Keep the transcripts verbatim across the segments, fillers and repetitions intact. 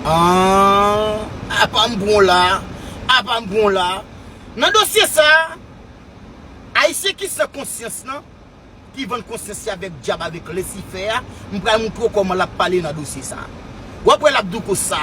Ah, apa m pran w la, apa m pran w la. Nan dosye sa, Ayisyen ki san konsyans lan, ki vann konsyans yo avèk dyab, avèk Lisifè a, m pral montre w kòman l ap pale nan dosye sa. W ap wè l ap di w konsa.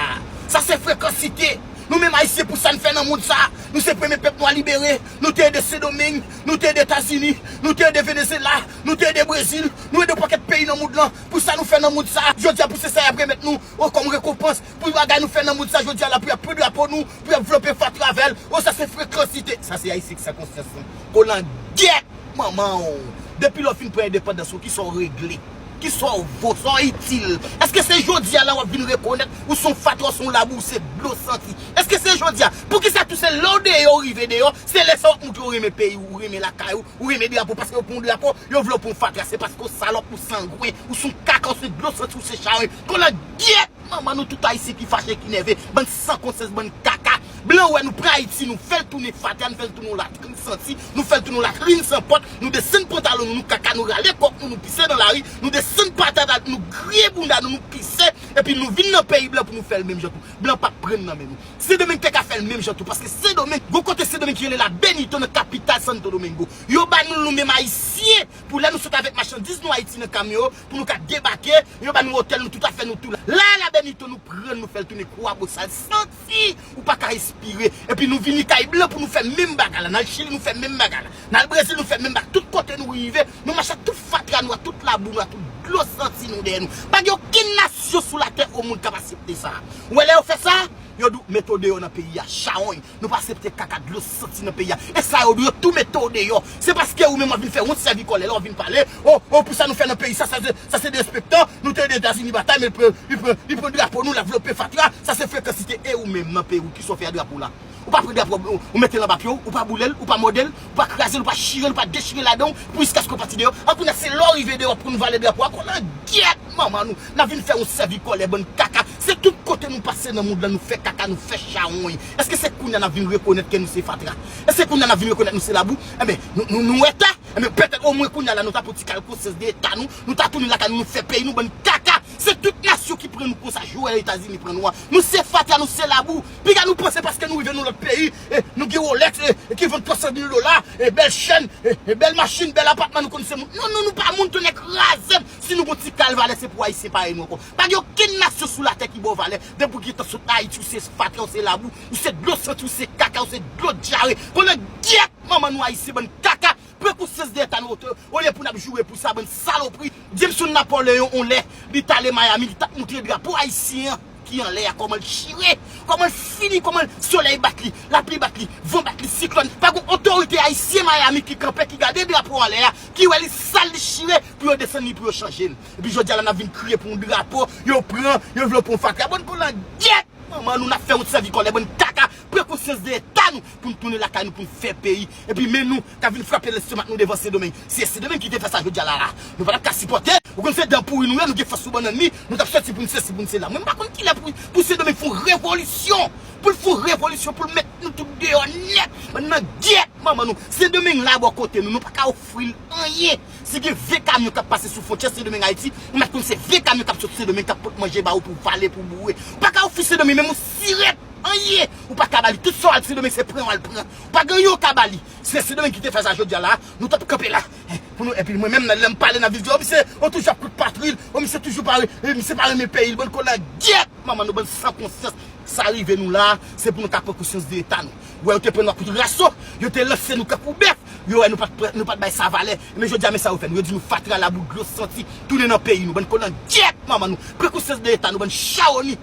Sa se frekansite. Nou menm Ayisyen, pou sa n fè nan mond sa, nou se premye pèp nwa libere, nou te ede Sendomeng, nou te ede Etazini, nou te ede Venezyela, nou te ede Brezil, nou ede yon pakèt peyi nan mond lan. Pou sa nou fè nan mond sa, jodi a pou se sa y ap remèt nou, o, kòm rekonpans, pou bagay nou fè nan mond sa, jodi a la, pou y ap pran drapo nou, pou y ap vlope fatra avè l. O, sa se frekansite. Sa se Ayisyen ki san konsyans lan. Kolangyèt manman w. Depi lè w fin pran endepandans ou, kisa w regle? Kisa w vo? Sa w itil? Èske se jodi a la w ap vin rekonèt ou se yon fatra, w se yon labou, w se dlo santi? Èske se jodi a? Poukisa tou se lè w deyò, w rive deyò, se lè sa w ap montre w renmen peyi w, w renmen lakay ou, ou renmen drapo, paske yo pran yon drapo, yo vle w pran yon fatra, se paske w salòp, ou sangwen, ou se yon kaka, w se dlo santi, w se chawony. Kolangyèt manman nou, tout Ayisyen ki fache, ki nève, bann san konsyans, bann kaka. Blan wè nou pran Ayiti, nou fè l tounen fatra, nou fè l tounen yon latrin santi, nou fè l tounen yon latrin san pòt, nou desann pantalon nou, nou kaka, nou rale kòk nou, nou pise nan lari, nou desann patata, nou griye bounda nou, nou pise, epi nou vin nan peyi blan pou nou fè l menm jan tou. Blan p ap pran n nan men nou. Sendomeng te ka fè l menm jan tou, paske Sendomeng, gon kote Sendomeng ki rele La Benito nan kapital Santo Domingo. Yo ba nou, nou menm Ayisyen, pou lè nou sot avèk machandiz nou Ayiti nan kamyon yo, pou nou ka debake, yo ba nou otèl nou, tout afè nou tou la. La, La Benito, nou pran l, nou fè l tounen kwabosal, santi ou pa ka respire. Epi nou vini kay blan pou nou fè menm bagay la. N al Chili, nou fè menm bagay la. N al Brezil, nou fè menm bagay. Tout kote nou rive, nou mache ak tout fatra nou a, tout labou nou a, tout dlo santi nou dèyè nou. Pa gen okenn nasyon sou latè o mond k ap aksepte sa. Ou wè lè yo fè sa, yo di w mete w deyò nan peyi a, chawony. Nou pa aksepte kaka, dlo santi nan peyi a. E sa yo di w, yo tou mete w deyò. Se paske ou menm w ap vin fè wont, sèvi kòlè, lè w ap vin pale. O, o, pou sa nou fè nan peyi sa, sa se, sa se derespektan. Nou te ede Etazini batay, men li pran, li pran, li pran drapo nou, l ap vlope fatra. Sa se frekansite. E ou menm nan peyi w, kisa w fè a drapo w la? Ou pa pran drapo w, ou mete l anba pye w, ou pa boule l, ou pa mòde l, ou pa kraze l, ou pa chire l, ou pa dechire ladan w, pou jiskaske w pati deyò. An kounye a, se lè w rive deyò pou nou vale drapo a, kolangyèt manman nou, n ap vin fè yon sèvi kòlè, bann kaka. Se tout kote nou pase nan mond lan, nou fè kaka, nou fè chawony. Èske se kounye a n ap vin rekonèt ke nou se fatra? Èske kounye a n ap vin rekonèt nou se labou? Enben, nou, nou, nou eta. Enben, petèt omwen kounye a la, nou ta pran ti kal konsyans de eta nou, nou ta tounen lakay nou, nou fè peyi nou, bann kaka. Se tout nasyon ki pran nou konsa, jan Etazini pran nou a. Nou se fatra, nou se labou. Piga nou panse paske nou rive nan lòt peyi, e, nou gen Rolex, e, e ki vann twa san mil dola, e, bèl chèn, e, e, bèl machin, bèl apatman, nou konn se moun. Non, non, nou pa moun, tonnè kraze m. Si nou gon ti kal valè, se pou Ayisyen parèy nou ankò. Pa gen okenn nasyon sou latè ki ba w valè. Depi w gentan sot Ayiti, ou se fatra, ou se labou, ou se dlo santi, ou se kaka, ou se dlo dyare. Kolangyèt manman nou Ayisyen, bann kaka. Pran konsyans de eta nou, olye pou n ap joure pou sa, bann salopri. Jameson Napoleon, on lè, li t ale Miami, li t ap montre drapo ayisyen an ki anlè a, kòman l chire, kòman l fini, kòman solèy bat li, lapli bat li, van bat li, siklòn. Pa gen otorite ayisyen Miami ki kanpe, ki gade drapo anlè a, ki wè li sal, li chire, pou yo desann li, pou yo chanje l. Epi jodi a la, n ap vin kriye pou yon drapo, yo pran, yo vle pran fatra. Bann kolangyèt! Manman nou, n ap fè wont, sèvi kòlè, bann kaka. Pran konsyans de eta nou, pou n tounen lakay nou, pou n fè peyi. Epi men nou, k ap vin frape lestomak nou devan Sendomeng. Si se Sendomeng ki te fè sa jodi a la, la, nou pa t ap ka sipòte. Ou konn se dan pouri nou ye, nou gen fòs sou bannann li, nou t ap soti pou n sesi, pou n sela. Mwen, m pa konn kilè pou, pou Sendomeng fè yon revolisyon. Pou l fè yon revolisyon, pou l met nou tout deyò nèt. Bann kolangyèt manman nou. Sendomeng la bò kote nou, nou pa ka ofri l anyen. Si gen ven kamyon k ap pase sou fwontyè Sendomeng Ayiti, ou mèt konn se ven kamyon k ap sot Sendomeng k ap pot manje ba ou pou w vale, pou w boure. Ou pa ka ofri Sendomeng menm yon sirèt, anyen. Ou pa ka ba li. Tout sa w al Sendomeng, se pran w al pran. Ou pa gen anyen w ka ba li. Si se Sendomeng ki te fè sa jodi a la, nou t ap kanpe la. Eh, pou nou, epi mwen menm, lè m pale nan vil di, o misye, o toujou ap kout patri l, o misye toujou pare, eh, misye pa renmen peyi l, bann kolangyèt manman nou, bann san konsyans. Sa rive nou la, se pou nou ka pran konsyans de eta nou. Ou wè, yo te pran nou ak kout raso, yo te lanse nou kankou bèf, yo wè nou pa t pran, nou pa t bay sa valè. Men jodi a, men sa yo fè nou. Yo di nou fatra, labou, dlo santi, tounen nan peyi nou, bann kolangyèt manman nou. Pran konsyans de eta nou, bann chawony.